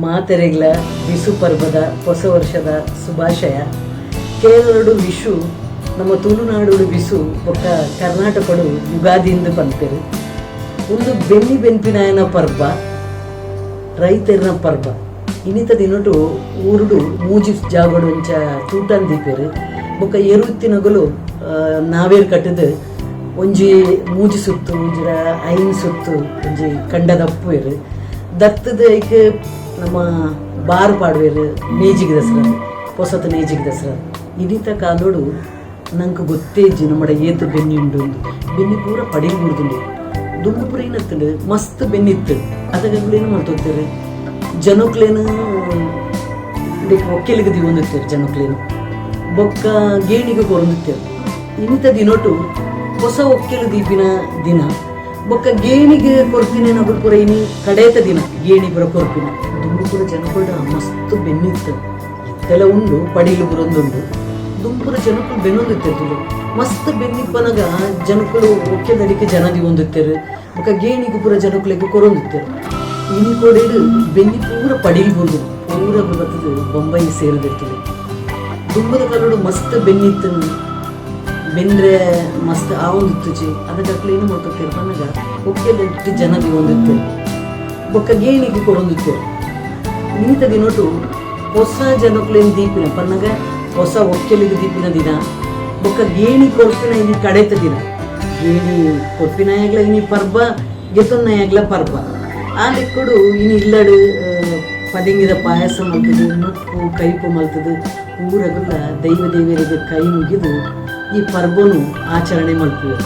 ಮಾತೆರೆಗ್ಲ ಬಿಸು ಪರ್ಬದ ಪೊಸ ವರ್ಷದ ಶುಭಾಶಯ. ಕೇರಳಡು ವಿಷು, ನಮ್ಮ ತುಳುನಾಡುಡು ಬಿಸು, ಬೊಕ್ಕ ಕರ್ನಾಟಕಡು ಯುಗಾದಿಂದು ಪನ್ಪೆರ್. ಉಂದು ಬೆನ್ನಿ ಬೆನ್ಪಿನಾಯನ ಪರ್ಬ, ರೈತೆರ್ನ ಪರ್ಬ. ಇನಿತ ದಿನೊಟು ಊರುಡು ಮೂಜಿ ಜಾಗಡು ಒಂಚ ತೂಟನ್ ದೀಪೆರ್. ಬೊಕ್ಕ ಎರುತ್ತಿನಗುಲು ನಾವೇರ್ ಕಟ್ಟುದು ಒಂಜಿ ಮೂಜಿ ಸುತ್ತು, ಒಂಜಿರ ಐನ್ ಸುತ್ತು ಒಂಜಿ ಕಂಡ ದಪ್ಪುವೆರ್. ದತ್ತದ ಐಕ್ ನಮ್ಮ ಬಾರ್ ಪಾಡುವೆರ್. ನೇಜಿಗೆ ದಸರಾ, ಪೊಸತ್ ನೇಜಿಗೆ ದಸರಾ. ಇನಿತ ಕಾಲೋಡು ನಂಕ್ ಗೊತ್ತೇ ಇಜ್ಜಿ ನಮ್ಮಡ ಏತ್ ಬೆನ್ನಿ ಉಂಡು. ಬೆನ್ನಿ ಪೂರ ಪಡಿಲ್ ಬುಡ್ದುಂಡು. ದುಂಬು ಪೂರ ಏನತ್ತಂಡು, ಮಸ್ತ್ ಬೆನ್ನಿ ಇತ್ತು. ಅದಗ ಏನು ಮಲ್ತೊತ್ತೇರು, ಜನಕ್ಲೇನು ಒಕ್ಕೆಲಿಗೆ ದಿವೊಂದಿತ್ತೇರು, ಜನಕ್ಲೇನು ಬೊಕ್ಕ ಗೇಣಿಗೆ ಕೊರೊಂದಿತ್ತೇರು. ಇನಿತ ದಿನೊಟು ಹೊಸ ಒಕ್ಕೆಲು ದೀಪಿನ ದಿನ, ಬೊಕ್ಕ ಗೇಣಿಗೆ ಕೊರ್ಪಿನ ಪೂರ ಇನಿ ಕಡೇತ ದಿನ ಗೇಣಿ ಪೂರ ಕೊರ್ಪಿನ. ದುಂಬು ಪೂರ ಜನಕುಲ್ಡ ಮಸ್ತ್ ಬೆನ್ನಿತ್ತು. ಇತ್ತೆಲ್ಲ ಉಂಡು, ಪಡಿಲು ಬುರೊಂದುಂಡು. ದುಂಬುರ ಜನಕುಲು ಬೆನ್ನೊಂದಿತ್ತೆರ್. ಮಸ್ತ್ ಬೆನ್ನಿಪ್ಪನಗ ಜನಕುಲು ಒಕ್ಕೆದಡಿಕೆ ಜನ ದಿವೊಂದಿತ್ತೆರ್, ಬೊಕ್ಕ ಗೇಣಿಗೆ ಪೂರ ಜನಕುಲೆಗ್ ಕೊರೊಂದಿತ್ತೆರ್. ಇನಿ ಕೋಡೆಡ್ ಬೆನ್ನಿ ಪೂರ ಪಡಿಲ್ ಬುರ್ದು ಪೂರ ಬತ್ತದು ಬೊಂಬೈ ಸೇರಿದಿರ್ತದೆ. ದುಂಬುದ ಕಾಲೋಡು ಮಸ್ತ್ ಬೆನ್ನಿತ್ತು, ಬೆಂದ್ರೆ ಮಸ್ತ್ ಆವೊಂದಿತ್ತುಜಿ. ಅದಕ್ಕೆ ಅಕ್ಲು ಏನು ಮಲ್ತೊತ್ತೆರ್ ಪನ್ನಗ, ಒಕ್ಕೆದಡಿಟ್ ಜನ ದಿವೊಂದಿತ್ತೆರ್, ಬೊಕ್ಕ ಗೇಣಿಗೆ ಕೊರೊಂದಿತ್ತೆರ್. ಇನಿತ ದಿನೊಟು ಹೊಸ ಜನಕುಲೆನ್ ದೀಪಿನ ಪನ್ನಗ ಹೊಸ ಒಕ್ಕೆಲಿಗೆ ದೀಪಿನ ದಿನ, ಬೊಕ್ಕ ಗೇಣಿ ಕೊರ್ಪಿನ ಇನಿ ಕಡೆತ ದಿನ. ಗೇಣಿ ಕೊರ್ಪಿನಾಯಾಗ್ಲ ಇನಿ ಪರ್ಬ, ಗೆತೊನ್ನಾಯಾಗ್ಲ ಪರ್ಬ. ಆ ಲೆಕ್ಕಡು ಇನಿ ಇಲ್ಲಡು ಪದೆಂಗಿದ ಪಾಯಸ ಮಲ್ತದು, ನುಪ್ಪು ಕೈಪು ಮಲ್ತದು, ಪೂರಗುಲ ದೈವ ದೇವರಿಗೆ ಕೈ ಮುಗಿದು ಈ ಪರ್ಬನು ಆಚರಣೆ ಮಲ್ಪುವೆರ್.